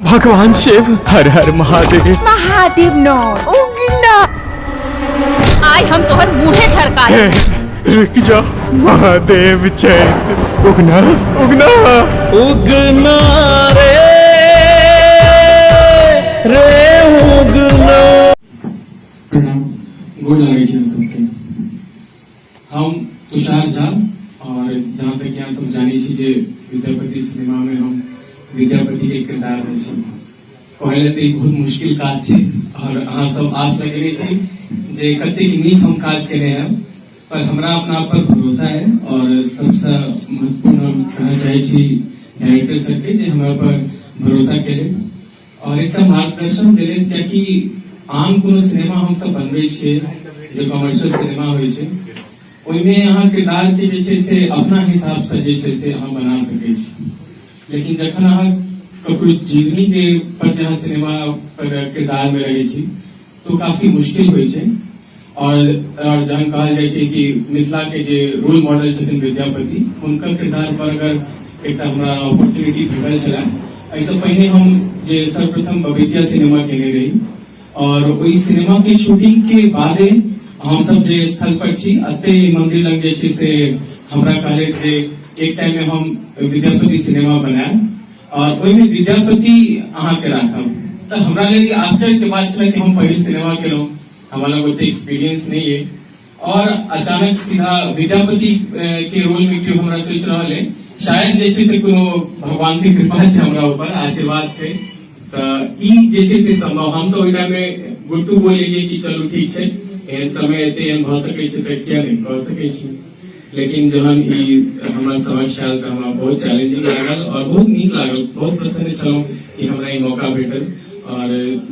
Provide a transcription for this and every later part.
भगवान शिव, हर हर महादेव। महादेव नो उगना। आइ हम तोहर मुँहे झरका देब। रुक जा महादेव चैत। उगना उगना उगना रे रे उगना। प्रणाम, गोर लागै छै सबके। हम तुषार झा, और जहाँ तक यहाँ सब जानै छी जे विद्यापति सिनेमा में हम विद्यापति के किरदार में छी। कहै लए तऽ ई बहुत मुश्किल काज छै और अहाँ सब आस लगेने छी जे कतेक नीक हम काज केने हैं, पर हमरा अपना आप पर भरोसा है। और सबसे महत्वपूर्ण हम कहना चाहै छी डायरेक्टर सर के जे हमरा पर भरोसा केले और एकटा मार्गदर्शन देले, कियाकि आम कोनो सिनेमा हम सब बनबै छियै जे कमर्शियल सिनेमा होइ छै, ओहिमे अहाँ किरदार के जे छै से अपना हिसाब से जे छै से अहाँ बना सकै छी। लेकिन जखन अहाँ ककरो जीवनी के पर जहाँ सिनेमा पर किरदार में रहै छी तो काफी मुश्किल होइ छै। और जहन कहल जाइ छै कि मिथिला के जे रोल मॉडल छथिन विद्यापति, हुनकर किरदार पर अगर एकटा हमरा अपॉर्चुनिटी भेटल छलै। एहिसँ पहिने हम जे सर्वप्रथम बबैतिया सिनेमा केने रही और ओहि सिनेमा के शूटिंग के बादे हम सब जे स्थल पर छी, अते मंदिर लग जे छै से हमरा कहले जे एक टाइम में हम विद्यापति सिनेमा बनायब और ओहिमे विद्यापति अहाँके राखब। तऽ हमरा लेल ई आश्चर्य के बात छलै कि हम पहिल सिनेमा केलहुँ, हमरा लग ओते एक्सपीरियंस नहीं है और अचानक सीधा विद्यापति के रोल में केओ हमरा सोचि रहल है। शायद जे छै से कोनो भगवान के कृपा छै हमरा ऊपर, आशीर्वाद छै, तऽ ई जे छै से संभव। हम तऽ ओहि टाइम में गुट्टू बोलेलियै कि चलू ठीक छै, एहन समय एते एहन भऽ सकै छै तऽ किया नहि कऽ सकै छी। लेकिन जहन ई हमरा समक्ष आयल तऽ हमरा बहुत चैलेंजिंग लागल और बहुत नीक लागल। बहुत प्रसन्न छलहुँ कि हमरा ई मौका भेटल और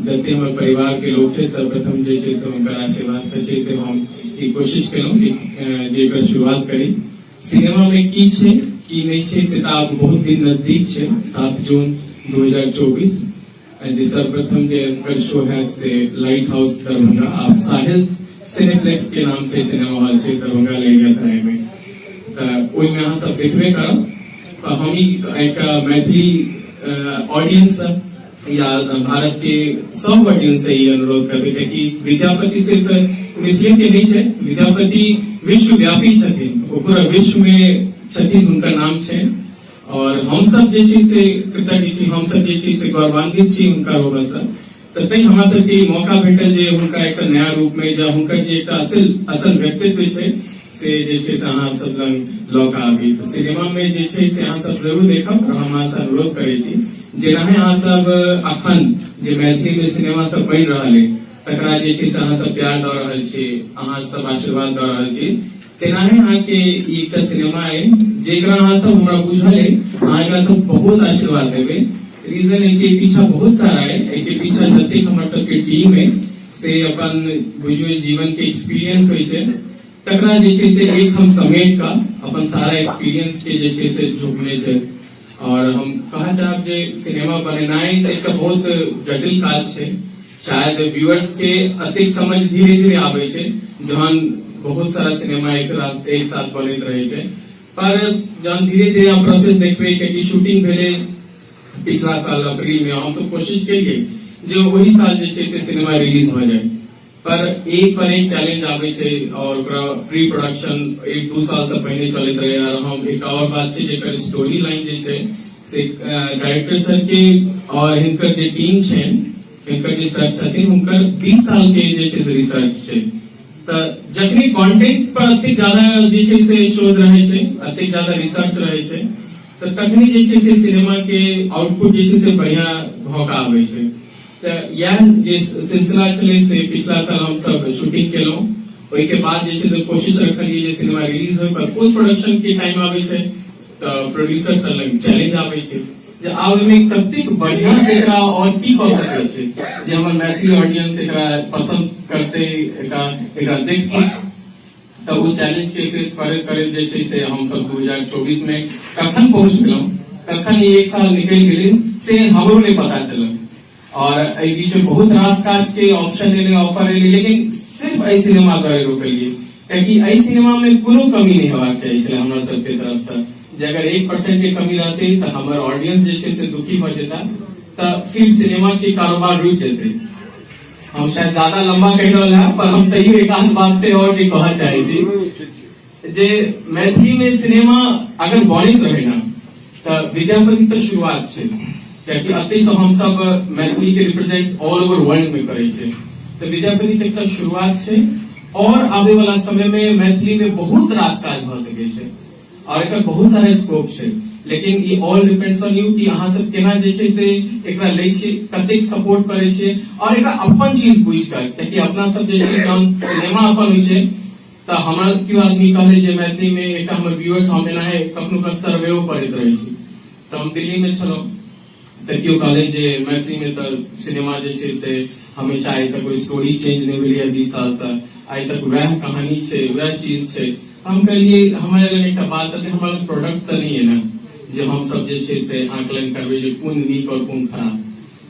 जते हमर परिवार के लोग छै, सर्वप्रथम जे छै से हुनकर आशीर्वाद से छै से हम ई कोशिश केलहुँ कि जे एकर शुरुआत करी। सिनेमा में की छै की नहि छै से तऽ आब बहुत दिन नजदीक छै, 7 जून 2024 जे सर्वप्रथम जे एकर शो है से लाइट हाउस दरभंगा, आब साहिल सिनेप्लेक्स के नाम से सिनेमा हॉल छै दरभंगा लहेरियासराय में, तऽ ओहिमे अहाँ सब देखबे करब। तऽ हम ई एकटा मैथिली ऑडियंस या भारत के सब ऑडियंस से ई अनुरोध करबै कि विद्यापति सिर्फ मिथिले के नहि छै, विद्यापति विश्वव्यापी छथिन, ओ पूरा विश्व में छथिन, हुनकर नाम छै। और हम सब जे छै से कृतज्ञ छी, हम सब जे छै से गौरवान्वित छी हुनका होबऽसँ। तऽ तैं हमरा सबके ई मौका भेटल जे हुनका एकटा नया रूप में या हुनकर जे एकटा असल असल व्यक्तित्व छै से जे छै से अहाँ सब लग लऽ कऽ आबी। तऽ सिनेमा में जे छै से अहाँ सब जरूर देखब और हम अहाँ से अनुरोध करै छी, जेनाहे अहाँ सब अखन जे मैथिली में सिनेमा सब बनि रहल है तकरा जे छै से अहाँ सब प्यार दऽ रहल छी, अहाँ सब आशीर्वाद दऽ रहल छी, तेनाहे अहाँके ई एकटा सिनेमा है जेकरा अहाँ सब, हमरा बुझल है, अहाँ एकरा सब बहुत आशीर्वाद देबै। रीजन एहिके पीछा बहुत सारा है। एहिके पीछा जतेक हमर सबके टीम है से अपन बुझियौ जीवन के एक्सपीरियंस होइ छै, तकरा जे छै से एक हम समेट कऽ अपन सारा एक्सपीरियंस के जे छै से झोंकने छै। और हम कहऽ चाहब जे सिनेमा बनेनाइ एकटा बहुत जटिल काज छै। शायद व्यूअर्स के अतेक समझ धीरे धीरे आबै छै जहन बहुत सारा सिनेमा एक साथ बनैत रहै छै, पर जहन धीरे धीरे हम प्रोसेस देखबै, कियाकि शूटिंग भेलै पिछला साल अप्रैल में, हम तो कोशिश केलिए जे ओही साल जे छै से सिनेमा रिलीज भऽ जाए, पर एक पर एक चैलेंज आबै छै और ओकरा प्री प्रोडक्शन 1-2 साल से पहिने चलैत रहे। और हम एक और बात छै, जेकर स्टोरी लाइन जे छै से डायरेक्टर सर के और हिनकर जे टीम छै, हिनकर जे सर छथिन, हुनकर 20 साल के जे छै से रिसर्च छै। तऽ जखनी कंटेंट पर अतेक ज्यादा जे छै से शोध रहै छै, अतेक ज्यादा रिसर्च रहै छै, तऽ तखनी जे छै से सिनेमा के आउटपुट जे छै से बढ़िया भऽ कऽ आबै छै। तऽ इएह जे सिलसिला छलै से पिछला साल हम सब शूटिंग केलहुँ, ओहिके बाद जे छै से कोशिश रखलियै जे सिनेमा रिलीज होइ, पर पोस्ट प्रोडक्शन के टाइम आबै छै तऽ प्रोड्यूसर सब लग चैलेंज आबै छै जे आब ओहिमे कतेक बढ़िया से एकरा और की कऽ सकै छै जे हमर मैथिली ऑडियंस एकरा पसंद करतै, एकरा एकरा देखतै। तऽ ओ चैलेंज के फेस करैत करैत जे छै से हम सब 2024 में कखन पहुंच गेलहुँ, कखन ई एक साल निकलि गेलै से हमरो नहि पता चलल। और एहि बीच में बहुत रास काज के ऑप्शन एलै, ऑफर एलै, लेकिन सिर्फ एहि सिनेमा द्वारे रोकलियै, कियाकि एहि सिनेमा में कोनो कमी नहि हेबाक चाही छलै हमरा सबके तरफ से। जे अगर 1% के कमी रहतै तऽ हमर ऑडियंस जे छै से दुखी भऽ जेता। तऽ फिर सिनेमा के कारोबार रुकि जेतै। हम शायद ज्यादा लंबा कहि रहल है, पर हम तैयो एक आध बात छै और जे कहऽ चाहै छी जे मैथिली में सिनेमा अगर बनैत रहे ना तऽ विद्यापति तऽ शुरुआत छै, कियाकि एतै से हम सब मैथिली के रिप्रेजेंट ऑल ओवर वर्ल्ड में करै छै, तऽ विद्यापति तऽ एकटा शुरुआत छै और आबे वाला समय में मैथिली में बहुत रास काज भऽ सकै छै और एकर बहुत सारा स्कोप छै। लेकिन ई ऑल डिपेंड्स ऑन यू कि अहाँ सब केना जे छै से एकरा लै छियै, कतेक सपोर्ट करै छियै और एकरा अपन चीज बुझि कऽ, कियाकि अपना सब जे छै जहन सिनेमा अपन होइ छै तऽ हमरा केओ आदमी कहले जे मैथिली में एकटा हमर व्यूअर्स, हम एनाहे कखनो कऽ सर्वेओ करैत रहै छी, तऽ हम दिल्ली में छलहुँ तऽ केओ कहले जे मैथिली में तऽ सिनेमा जे छै से हमेशा आइ तक कोई स्टोरी चेंज नहि भेलैए 20 साल से, आइ तक वएह कहानी छै, वएह चीज छै। हम कहलियै हमरा लग एकटा बात एलै, हमरा लग प्रोडक्ट तऽ नहि है ना जे हम सब जे छै से आकलन करबै जे कोन नीक और कोन खराब।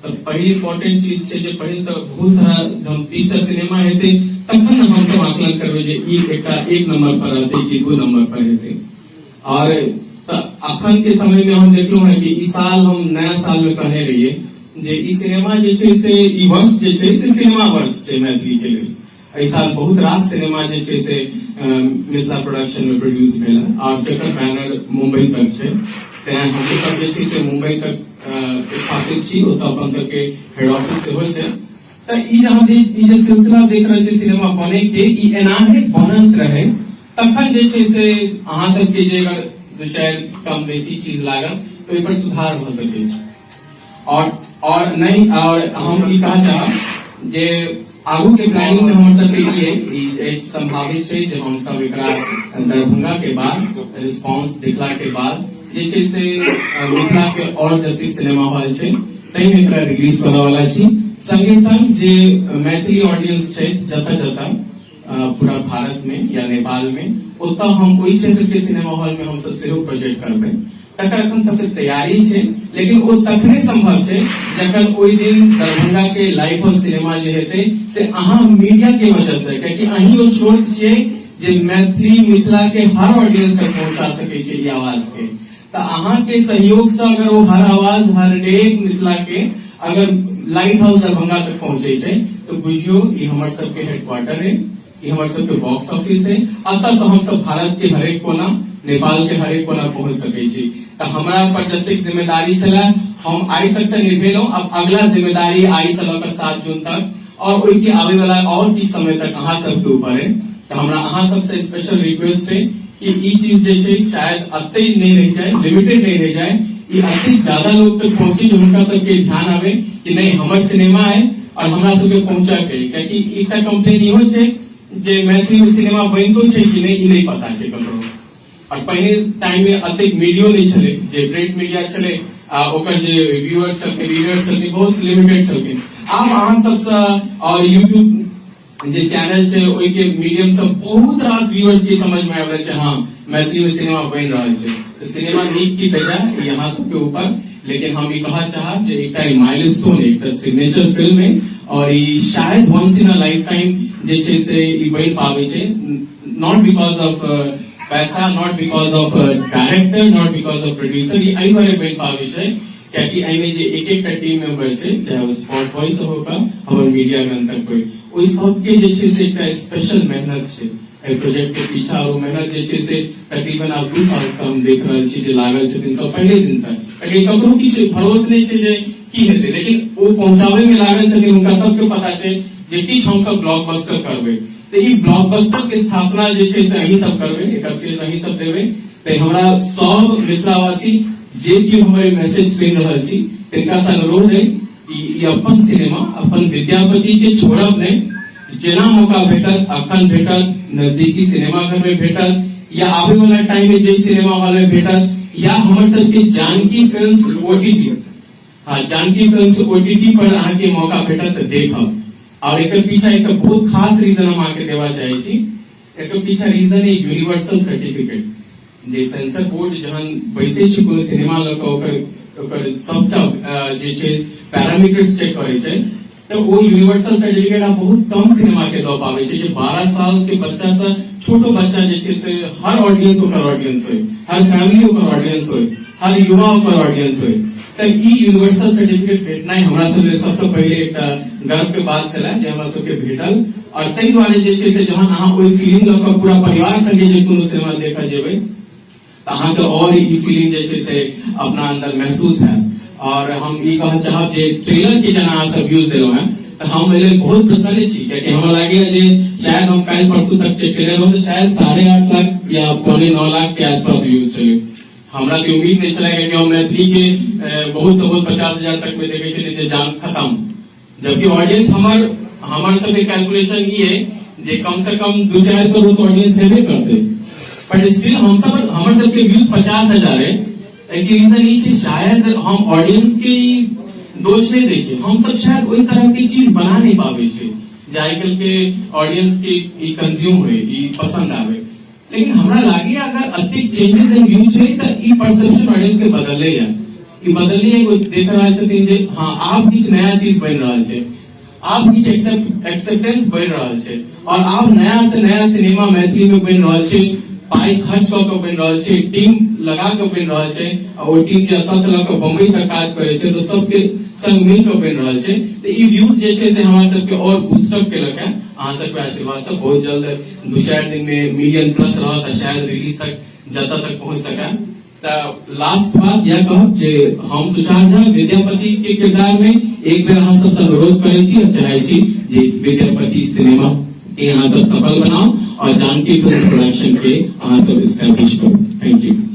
तऽ पहिल इम्पोर्टेंट चीज छै जे पहिल तऽ बहुत सारा जब 30टा सिनेमा हेतै तखन ने हम सब आकलन करबै जे ई एकटा 1 नंबर पर रहतै कि 2 नंबर पर हेतै। और तऽ अखन के समय में हम देखलहुँ हैं कि ई साल हम नया साल में कहने रहियै जे ई सिनेमा जे छै से ई वर्ष जे छै से सिनेमा वर्ष छै मैथिली के लेल। एहि साल बहुत रास सिनेमा जे छै से मिथिला प्रोडक्शन में प्रोड्यूस भेल है और जकर बैनर मुंबई तक छै, तें हम सब जे छै से मुंबई तक स्थापित छी, ओतऽ अपन सबके हेड ऑफिस सेहो छै। तऽ ई जहाँ ई जे सिलसिला देख रहल छी सिनेमा बने के, ई एनाहे बनैत रहे तखन जे छै से अहाँ सबके जे अगर 2-4 कम बेसी चीज लागत तऽ ओहि पर सुधार भऽ सकै छै। और नहीं, और हम ई कहऽ चाहब जे आगू के प्लानिंग में हमर सबके ई ई संभावित छै जे हम सब एकरा दरभंगा के बाद रिस्पॉन्स देखला के बाद जे छै से मिथिला के और जते सिनेमा हॉल छै ताहिमे एकरा रिलीज करऽ वाला छी। संगे संग जे मैथिली ऑडियंस छै जतऽ जतऽ पूरा भारत में या नेपाल में, ओतऽ हम ओहि क्षेत्र के सिनेमा हॉल में हम सब सेहो प्रोजेक्ट करबै, तकर अखन तक तैयारी छै। लेकिन ओ तखने संभव छै जखन ओहि दिन दरभंगा के लाइफ ऑफ सिनेमा जे हेतै से अहाँ मीडिया के वजह से, कियाकि अहीं ओ स्रोत छियै जे मैथिली मिथिला के हर ऑडियंस तक पहुंचा सकै छै ई आवाज के। तऽ अहाँ के सहयोग से अगर ओ हर आवाज हर डेग मिथिला के अगर लाइट हाउस दरभंगा तक पहुंचे छै तो बुझियो ई हमर सबके हेडक्वार्टर है, ई हमर सबके बॉक्स ऑफिस है। अतः से हम सब भारत के हरेक कोना, नेपाल के हरेक कोना पहुंच सकै छी। तऽ हमरा पर जतेक जिम्मेदारी छलै हम आइ तक तऽ निभेलहुँ, अब अगला जिम्मेदारी आइ से लऽ कऽ 7 जून तक और ओहि के आबे वाला और किछु समय तक अहाँ सबके ऊपर है। तऽ हमरा अहाँ सबसे स्पेशल रिक्वेस्ट है कि ई चीज जे छै शायद अते नहीं रह जाए, लिमिटेड नहीं रह जाए, ई अते ज्यादा लोग तक पहुंचे जो हुनका सबके ध्यान आवे कि नहीं हमर सिनेमा है और हमरा सबके पहुंचा के। कियाकि एकटा कंप्लेन इहो छै जे मैथिली में सिनेमा बनितो छै कि नहीं ई नहीं पता छै ककरो। और पहिने टाइम में अतेक मीडियो नहीं छलै, जे प्रिंट मीडिया छलै आ ओकर जे व्यूअर्स छलखिन, रीडर्स छलखिन, बहुत लिमिटेड छलखिन। आब अहाँ सबसँ और यूट्यूब जे चैनल छै ओहि के मीडियम से बहुत रास व्यूअर्स के समझ में आबि रहल छै हाँ मैथिली में सिनेमा बनि रहल छै। तऽ सिनेमा नीक की बेजाय ई अहाँ सबके ऊपर, लेकिन हम ई कहऽ चाहब जे एकटा ई माइलस्टोन, एकटा सिग्नेचर फिल्म है और ई शायद once in a life time जे छै से ई बनि पाबै छै, not because of पैसा, not because of director, not because of producer, ई एहि दुआरे बनि पाबै छै कियाकि एहिमे जे एक एकटा टीम मेंबर छै, चाहे ओ स्पॉट बॉय सब होकर हमर मीडिया गन तक होय, ओहि सबके जे छै से एकटा स्पेशल मेहनत छै एहि प्रोजेक्ट के पीछा। और ओ मेहनत जे छै से तकरीबन आब 2 साल से हम देख रहल छी जे लागल छथिन सब पहिले दिन से, कियाकि ककरो किछु भरोस नहि छै जे की हेतै, लेकिन ओ पहुंचाबै में लागल छथिन। हुनका सबके पता छै जे किछु हमसब ब्लॉकबस्टर करबै, तऽ ई ब्लॉकबस्टर के स्थापना जे छै से अहीं सब करबै, एकर श्रेय अहीं सब देबै। तऽ हमरा सब मिथिलावासी जे केओ हमर ई मैसेज सुनि रहल छी तिनका से अनुरोध है कि ई अपन सिनेमा, अपन विद्यापति के छोड़ब नहि। जेना मौका भेटत, अखन भेटत, नजदीकी सिनेमा घर में भेटत या आबे वाला टाइम में जे सिनेमा हॉल में भेटत, या हमर सबके जानकी फिल्म ओटीटी, हाँ जानकी फिल्म ओटीटी पर अहाँके मौका भेटत तऽ देखब। और एकर पीछा एक बहुत खास रीजन हम अहाँके देबा चाहै छी, एकर पीछा रीजन है यूनिवर्सल सर्टिफिकेट। जे सेंसर बोर्ड जहन बैसै छै कोनो सिनेमा लऽ कऽ ओकर ओकर सबटा जे छै पैरामीटर्स चेक करै छै, तऽ ओ यूनिवर्सल सर्टिफिकेट आब बहुत कम सिनेमा के दऽ पाबै छै जे 12 साल के बच्चा से छोटो बच्चा जे छै से हर ऑडियंस ओकर ऑडियंस होय, हर फैमिली ओकर ऑडियंस होय। हर युवा ओकर ऑडियंस होय। तऽ ई यूनिवर्सल सर्टिफिकेट भेटनाइ हमरा सब लेल सबसँ पहिले एकटा गर्व के बात छलै जे हमरा सबके भेटल। और ताहि दुआरे जे छै से जहन अहाँ ओहि फीलिंग लऽ कऽ पूरा परिवार संगे जे कोनो सिनेमा देखऽ जेबै तऽ अहाँके और ई फीलिंग जे छै से अपना अंदर महसूस हैत। और हम ई कहऽ चाहब जे ट्रेलर के जेना अहाँ सब व्यूज देलहुँ हेँ तऽ हम एहि लेल बहुत प्रसन्न छी, कियाकि हमरा लागैए जे शायद हम काल्हि परसू तक चेक केने रहौं तऽ शायद 8.5 लाख या 8.75 लाख के आसपास व्यूज छलै। हमरा तऽ उम्मीद नहि छलै, कियाकि हम मैथिली के बहुत से बहुत 50,000 तक में देखै छलियै जे जान खत्म, जबकि ऑडियंस हमर सबके कैलकुलेशन ई है जे कम से कम 2-4 करोड़ तो ऑडियंस हेबे करते, बट स्टिल हम सब हमर सबके व्यूज 50,000 है। एहिके रीजन ई छै शायद हम ऑडियंस के दोष नहीं दै छियै, हम सब शायद ओहि तरह के चीज बना नहीं पाबै छै जे आइ काल्हि के ऑडियंस के ई कंज्यूम होय, ई पसंद आवे। लेकिन हमरा लागैए अगर अतेक चेंजेस इन व्यू छै तऽ ई परसेप्शन ऑडियंस के बदलैए, ई बदलैए। कोइ देख रहल छथिन जे हाँ आब किछु नया चीज बनि रहल छै, आब किछु एक्सेप्टेंस बढ़ि रहल छै और आब नया से नया सिनेमा मैथिली में बनि रहल छै, पाइ खर्च कऽ के बनि रहल छै, टीम लगा के बनि रहल छै, आ ओ टीम जे एतऽ से लऽ कऽ बम्बई तक काज करै छै तऽ सबके संग मिल कऽ बनि रहल छै। तऽ ई व्यूज जे छै से हमरा सबके और बूस्टअप केलक है। अहाँ सबके आशीर्वाद से बहुत जल्द 2-4 दिन में मिलियन प्लस रहत आ शायद रिलीज तक जतऽ तक पहुंच सकै। तऽ लास्ट बात यह कहब जे हम तुषार झा विद्यापति के किरदार में एक बेर अहाँ सबसँ अनुरोध करै छी और चाहै छी जे विद्यापति सिनेमा के अहाँ सब सफल बनाओ और जानकी फिल्म प्रोडक्शन के अहाँ सब एस्टैब्लिश करू। Thank you.